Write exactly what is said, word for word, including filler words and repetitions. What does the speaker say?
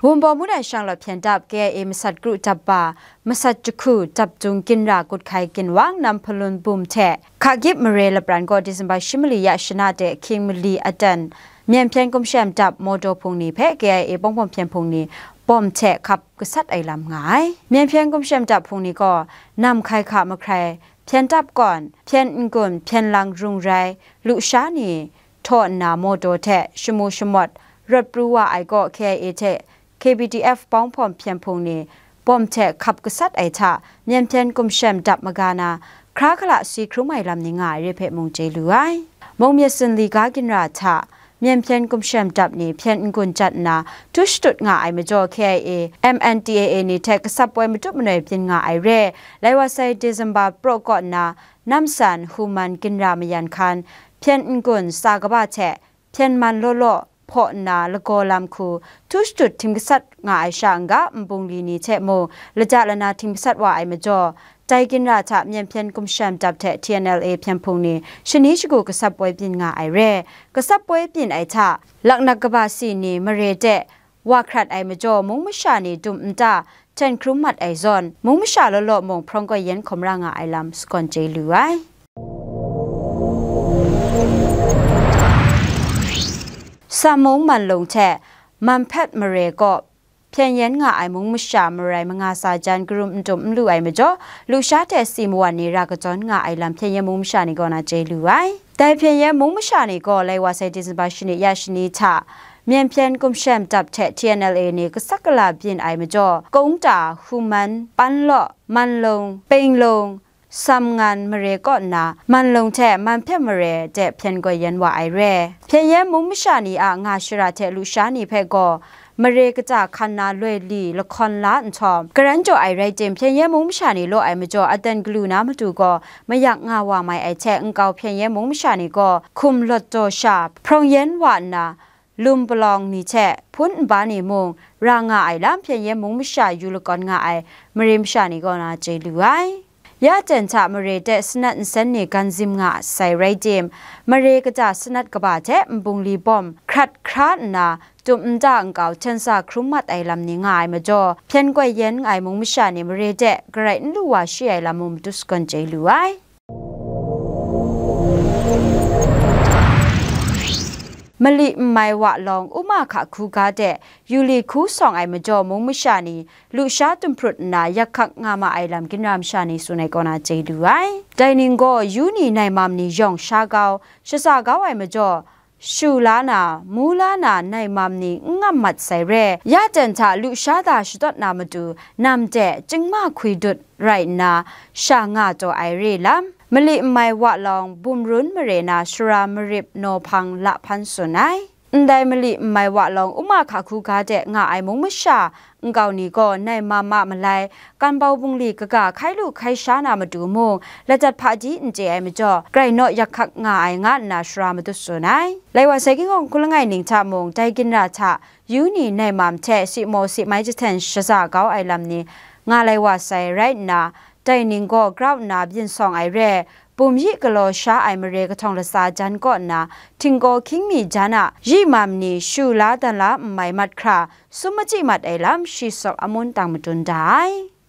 Wunpawng Mungdan Shanglawt hpyen dap K I A masat kru dap ba, masat jahku dap dung ginra kut hkai ginwang Namhpalun bum hte Hkagip mare lapran gaw December shi mali ya shana de hkying mali aten, myen hpyen gumshem dap mawdaw hpung ni hpe K I A pawng hpawm hpyen hpung ni bawm hte hkap gasat ai lam nga ai. Myen hpyen gumshem dap hpung ni gaw nam hkai hka mahkrai, hpyen dap kawn, hpyen n-gun, hpyen lang rung rai, lusha ni htaw nna mawdaw hte shamu shamawt rawt pru wa ai kaw K I A hte K B D F pawng hpawm hpyen hpung ni bawm hte hkap gasat ai hta, myen hpyen gumshem dap maga na, hkra hkala si hkrum ai lam ni nga ai re hpe mung chye lu ai. Mung myit sunli ga ginra hta, myen hpyen gumshem dap ni hpyen n-gun jat nna, htu shatut nga ai majaw K I A, M N D A A ni hte kasap woi matup manoi byin nga ai re. Lai wa sai December praw kaw nna, Namsan, Human, Ginra, Mayan Hkan, hpyen n-gun, sa kaba hte, hpyen man law law hpaw nna lagaw lam hku, htu shatut htim gasat nga ai sha n-ga, nbungli ni hte mung, lada lana htim gasat wa ai majaw, dai ginra hta myen hpyen gumshem dap hte T N L A hpyen hpung ni shani shagu kasap woi byin nga ai re. Kasap woi byin ai hta, laknak kaba si ni mare de wa hkrat ai majaw, mung masha ni dum nta hten hkrum mat ai zawn, mung masha law law mung hprawng gaw yen hkawm ra nga ai lam sagawn chye lu ai. Sam mung Manlung hte Manhpet mare kaw hpyen yen nga ai mung masha marai manga sa jan karum n dum n lu ai majaw, lusha hte si mawan ni ra kachyawn nga ai lam hpyen yen mung masha ni kaw na chye lu ai. Dai hpyen yen mung masha ni gaw lai wa sai December shani ya shani hta, myen hpyen gumshem dap hte T N L A ni kasak kala byin ai majaw, Kungta, Human, Panlaw, Manlung, Penglung, Samngan mare kaw nna, Manlung hte Manhpet mare de hpyen gaw yen wa ai re. Hpyen yen mung masha ni a nga shara hte lusha ni hpe gaw, mare kata hkan na loi li lahkawn la nhtawm, karan jaw ai rai tim, hpyen yen mung masha ni law ai majaw, adan galu na matu gaw, mayak nga wa mai ai hte, nkau hpyen yen mung masha ni gaw, hkum lawt daw sha, hprawng yen wa nna, lum palawng ni hte hpun nba ni mung ra nga ai lam hpyen yen mung masha yu lakawn nga ai mare masha ni kaw na chye lu ai. Ya ten hta mare de sanat nsen ni gan zim nga sai rai tim, mare kata sanat kaba hte nbungli bawm hkrat hkra nna, tum nta nkau hten sa hkrum mat ai lam ni nga ai majaw, hpyen gaw yen nga ai mung masha ni mare de garai n lu wa shi ai lam mung matu sagawn chye lu ai. Mali n mai wa lawng, Uma hka hku ga de, yu li hku sawng ai majaw, mung masha ni lusha tumhprut nna yak hkak nga ma ai lam ginra masha ni tsun ai kaw na chye lu ai. Dai ning gaw, yu ni nai mam ni yawng sha kau, shaza kau ai majaw, shu la na, mu la na nai mam ni n ngam mat sai re. Ya ten hta lusha da shatawt na matu, nam de chyingma hkwi dut rai nna, sha nga taw ai re lam. Mali n mai wa lawng, bumrun mare na sara marip nawhpang lahpan tsun ai. Ndai mali n mai wa lawng, Uma hka hku ga de nga ai mung masha nkau ni gaw, nai mam a malai, kanbau bungli kaga hkai lu hkai sha na matu mung, ladat hpaji n chye ai majaw, grai naw yak hkak nga ai nga nna sara matut tsun ai. Lai wa sai ginhawng hku langai ning hta mung, dai ginra hta, yu ni nai mam hte si maw si mai jahten shaza kau ai lam ni nga lai wa sai rai nna, dai ning gaw grau nna byin sawng ai re, bum yi galaw sha ai mare kahtawng latsa jan kaw nna, htinggaw hkying mi jan a, yi mam ni shu la dan la n mai mat hkra, sum machyi mat ai lam shi sawk amun tang madun da ai.